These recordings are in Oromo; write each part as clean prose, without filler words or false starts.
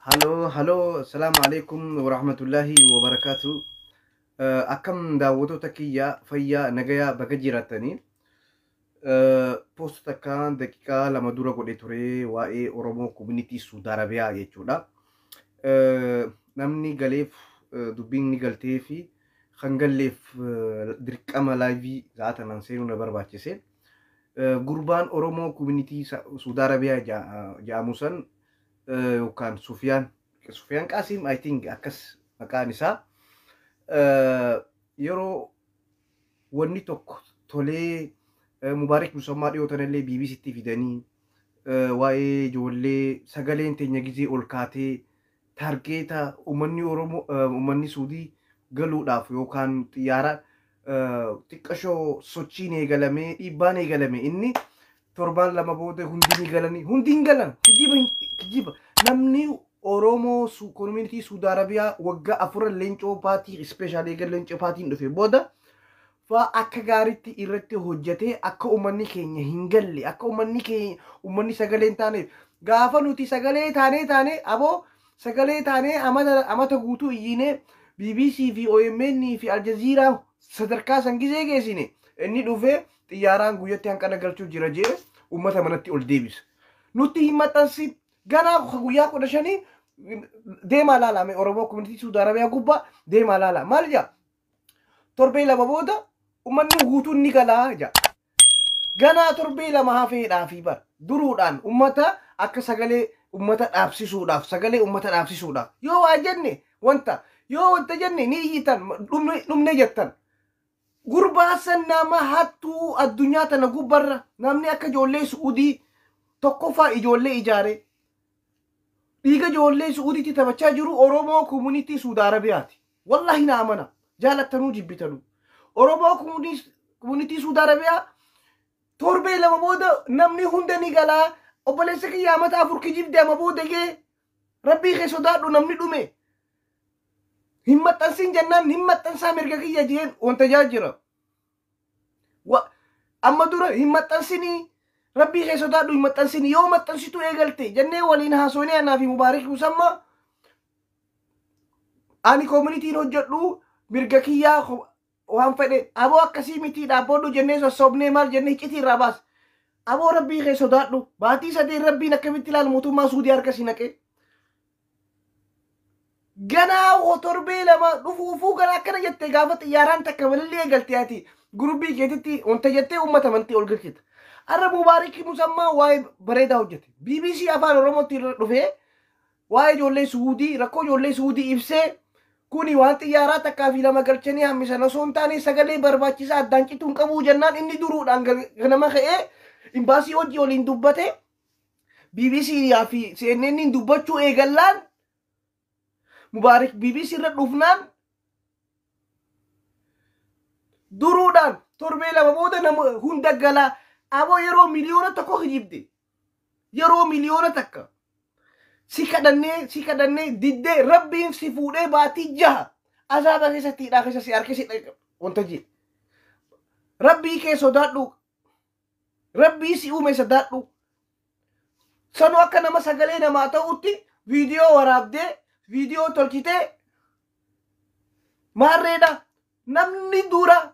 Haloo, haloo, assalaamu alaikum warahmatullahi wabarakaatu. Akkam daawwattoota kiyya, fayyaa nagayaa baga jiraatanii. Post takkaan daqiiqaa 2 dura godhe ture, waa'ee Oromoo Community Saudi Arabiyaa jechuudha. Namni galeef dubbiin ni galtee fi kan galleef dirqama live zaatanan seenuu na barbaachise. Gurbaan Oromoo Community Saudi Arabiyaa jedhamu san yookaan Sufiyaan Qaasim, I think akkas maqaan isaa, yeroo wanni tokko tolee Mubaarik Musammaa dhiyoo tanallee BBCtti fidanii waa'ee ijoollee sagaleen teenya gizee ol kaatee targeeta uummanni Oromoo, uummanni Suudii galuudhaaf yookaan xiyyaara xiqqashoo sochiin eegalamee, dhiibbaan eegalame, inni torbaan 2 booda hundi ni galanii, hundi hin galan. Kijiba, kijiba. Namni Oromoo Community Saudi Arabiyaa waggaa 4 Leencoo Paatii, special eegal Leencoo Paatiin dhufe booda faa akka gaariitti irratti hojjetee akka uummanni keenya hin galle, akka uummanni keenya, uummanni sagalee hin taaneef. Gaafa nuti sagalee taanee taanee, aboo, sagalee taanee amata amata guutuu iyyinee BBC fi OMN fi Aljazeeraa sadarkaa san gizee geessine, inni dhufee xiyyaaraan guyyatti hanqana galchuu jira jee uummata manatti ol deebisa. Nutti hin maxxansin. Ganaa guyyaa 15 deemaa laalame, Oromoo Community Saudi Arabiyaa gubbaa deemaa laala. Maal jaa? Torbee 2 booda uummanni guutuun ni galaa jaa. Ganaa torbee 2 hafeedhaa fi bara duruudhaan uummata akka sagalee uummata dhaabsisuudhaaf, sagalee uummata dhaabsisuudhaaf, yoo waa jenne, wanta yoo wanta jenne ni iyyitan, dhumne jettan. Gurbaasan nama hattuu addunyaa tana gubbarra namni akka ijoollee Su'uudii tokkoffaa ijoollee ijaare, dhiiga ijoollee Su'uudiitti taphachaa jiru Oromoo Community Saudi Arabiyaati. Wallahi na amana, jaalattanuu jibbitanuu. Oromoo Community Saudi Arabiyaa torbee 2 booda namni hunda ni galaa. Obboleessa kiyya, amata 4 kijibde, ama booda gee rabbii kee sodaadhu. Namni dhume hin maxxansin jennaan hin maxxansaa, mirga kiyya jeen wanta jaa jira. Amma dura hin maxxansinii, rabbii kee sodaadhu, hin maxxansinii, yoo maxxansitu eegalte jennee waliin haasofnee, anaa fi Mubaarik Musammaa, ani communityn hojjedhu, mirga kiyyaa waan fedhe, aboo akkasii miti, dhaabbodhu jennee sossobnee, maal jennee iccitii irraa baas. Aboo, rabbii kee sodaadhu. Baatii 3 rabbiin akkamitti ilaalu mootummaa Suudii harka si naqee? Ganaa torbee 2 dhufuufuu gara akkana jettee, gaafa xiyyaaraan takka balillee eegalte, ati gurubii keetitti wanta jettee uummata amantii ol galchita. Arra Mubaarik Musammaa waa'ee bareedaa hojjete. BBC Afaan Oromootti irra dhufee waa'ee ijoollee Suudii, rakkoo ijoollee Suudii ibsee, kuni waan xiyyaaraa takkaa fi lama galchanii hammisan osoo hin taane sagalee barbaachisaa addaan cituu hin qabu jennaan, inni duruudhaan ganama ka'ee imbaasii hojii waliin dubbate, BBC fi CNN dubbachuu eegallaan, Mubaarik BBC irra dhufnaan duruudhaan torbee 2 booda nama hunda galaa. Aboo, yeroo 1 miliyoona kijibde, yeroo 1 miliyoona si kadhannee, si kadhannee diddee, rabbiin si fuudhee baatii 6 azaaba keessatti hidhaa keessa si harkisi wanta jee. Rabbii kee sodaadhu, rabbii si uume sodaadhu. Sanu akka nama sagalee namaa ta'utti viidiyoo waraabdee, viidiyoo tolchitee maarreedha. Namni dura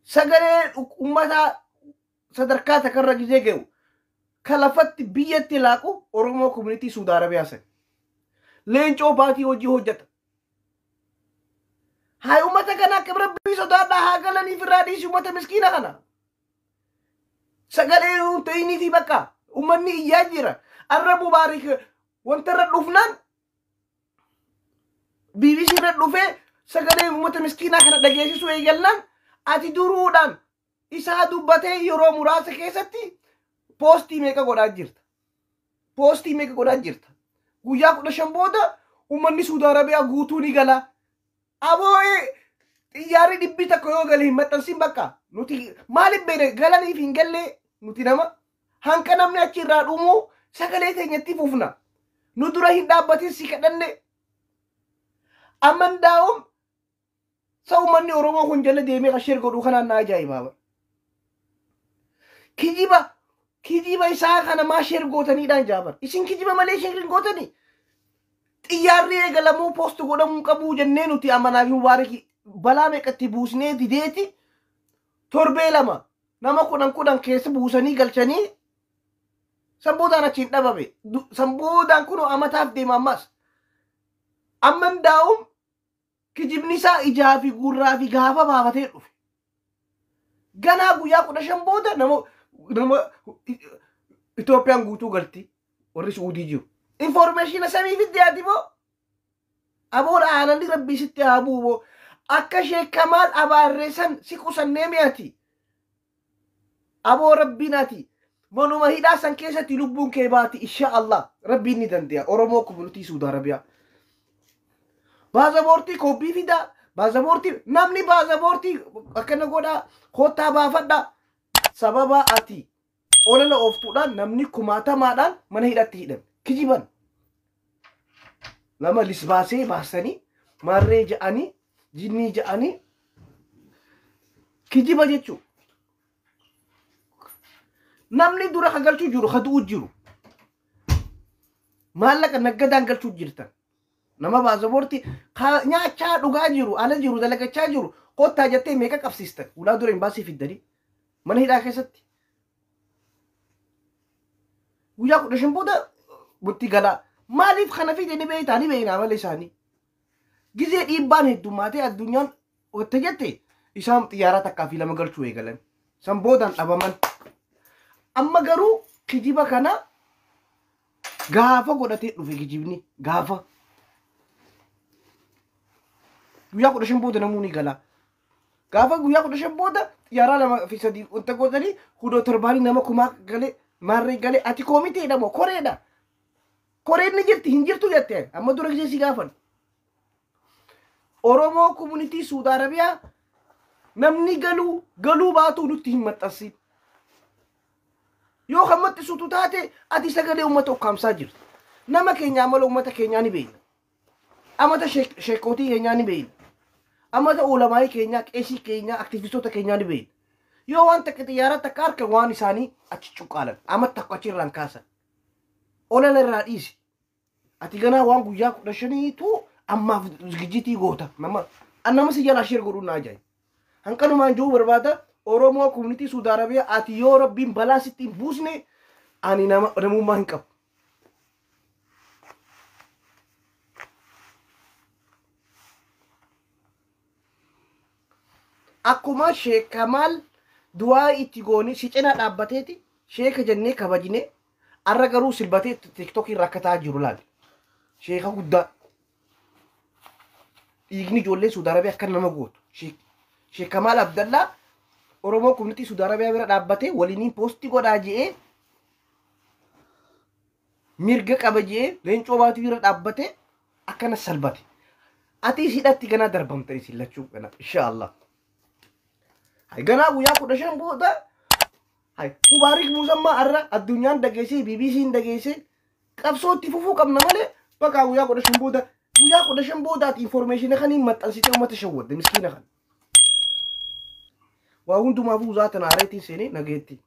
sagalee ummataa sadarkaa takkarra gizee ga'u ka lafatti biyyatti laaqu Oromoo Community Saudi Arabiyaa san. Leencoo Baatii hojii hojjeta. Haa, ummata kana akka rabbii sodaadhaa, haa galaniif, irraa dhiisi ummata miskiina kana. Sagalee hin ta'inii fi bakka ummanni iyyaa jira. Arra Mubaarik wanta irra dhufnaan BBC irra dhufee sagalee ummata miskiinaa kana dhageessisuu eegalnaan, ati duruudhaan isaa dubbatee yeroo muraasa keessatti post meeqa godhaa jirta? Post meeqa godhaa jirta? Guyyaa 15 booda uummanni Suudi Arabiyaa guutuu ni gala. Aboo, xiyyaarri 100 yoo gale hin maxxansin bakka. Nuti maaliif beekne galaniif hin galle? Nuti nama hanqa namni achi irraa dhumuu sagalee teenyatti fufna. Nu dura hin dhaabbatin, si kadhanne. Amma ndaa'um sa uummanni Oromoo kun jala deemee share godhuu kanaan na ajaa'ibaa. Kijiba. Kijiba isaa kana maa share gootaniidhaan jaabar. Isin kijiba malee share hin gootanii. Xiyyaarri eegalamuu post godhamuu qabuu jennee nuti amanaa fi Mubaaraki balaa meeqatti buusnee dideeti torbee 2 nama 10 10 keessa buusanii galchanii sanboodaan achiin dhabame. Sanboodaan kunoo amataaf deema ammas. Amman daa'um kijibni isaa ijaa fi gurraa fi gaafa baafatee dhufe. Ganaa guyyaa 15 booda nama Itoophiyaan guutuu galti warri Suudii jiru. Information samii fidde ati boo. Aboon aananni rabbii sitti haa bu'u boo. Akka Sheek Kamaal abaarree san si qusannee mi'ati. Aboo rabbiin ati manuma hidhaa san keessatti lubbuun kee baati insha Allah rabbiin ni danda'a. Oromoo community Suudi Arabiyaa. Baazaboortii koobbii fidaa. Baazaboortii namni baazaboortii akkana godhaa koottaa baafadhaa. Sababa ati olola ooftuudhaan namni kumaatamaadhaan mana hidhatti hidhame. Kijiban. Nama lisbaasee baasanii maarree ja'anii jinnii ja'anii kijiba jechuudha. Namni dura ka galchuu jiru ka du'u jiru. Maallaqa naggadaan galchuu jirtan. Nama baazaboortii nyaachaa dhugaa jiru ala jiru dalagachaa jiru kottaa jettee meeqa qabsiistan ulaa dura hin baasii fiddanii mana hidhaa keessatti. Guyyaa 15 booda murtii galaa. Maaliif kana fide ni beektaa ni beeknaa malee isaanii. Gizee dhiibbaan heddummaatee addunyaan wanta jette isaan xiyyaara takkaa fi lama galchuu eegalan. San boodaan dhabaman. Amma garuu kijiba kana gaafa godhatee dhufe kijibni gaafa. Guyyaa 15 booda namuu ni gala. Gaafa guyyaa 15 booda xiyyaara 2 fi 3 wanta godhanii hudoo torbaanii nama kumaa galee maarree galee ati koomiteedha moo koreedha? Koreen ni jirti hin jirtu jette amma dura gisee si gaafan. Oromoo community Suudi Arabiyaa namni galuu galuu baatu nutti hin maxxansin. Yoo kan maxxisuutu taate ati sagalee uummata ukkaamsaa jirti. Nama keenya amala uummata keenyaa ni beekna. Amata sheekootii keenyaa ni beekna. Amata ulamaayii keenyaa, qeesii keenyaa, aktivistoota keenyaa ni beekna. Yoo waan takka xiyyaara takka harka waan isaanii achi cuqqaalan. Amata takka achirraan kaasan. Olala irraa dhiisi. Ati ganaa waan guyyaa 15tu ammaaf zigijitii goota. Nama si jalaa share godhuun na ajaa'iba. Hanqanumaan jiru barbaada Oromoo community Suudi Arabiyaa ati yoo rabbiin balaa sitti hin buusne ani namummaa hin qabu. Akkuma Sheek Kamaal du'aa itti goone si cinaa dhaabbateeti sheeka jennee kabajne arra garuu silbatee tiktokii rakkataa jiru laali. Sheeka guddaa. Dhiigni ijoollee Suudi Arabiyaa akka nama gootu. Sheek Kamaal Abdallaa Oromoo community Suudi Arabiyaa bira dhaabbatee waliiniin poostii godhaa je'ee mirga qaba je'ee leencoo baatuu bira dhaabbatee akkana salbate. Ati hidhatti ganaa darbamtan isin lachuu ganaa inshaallah. Hay ganaa guyyaa 15 booda hay Mubaarik Musammaa arra addunyaan dhageessee BBC'n dhageessee qabsoo itti fufuu qabna malee bakka guyyaa 15 booda guyyaa 15 boodaati information kaniin maxxansitee uummata shawwadde miskiina kana. Waa hundumaafuu zaata naareetiin seenee nageetti.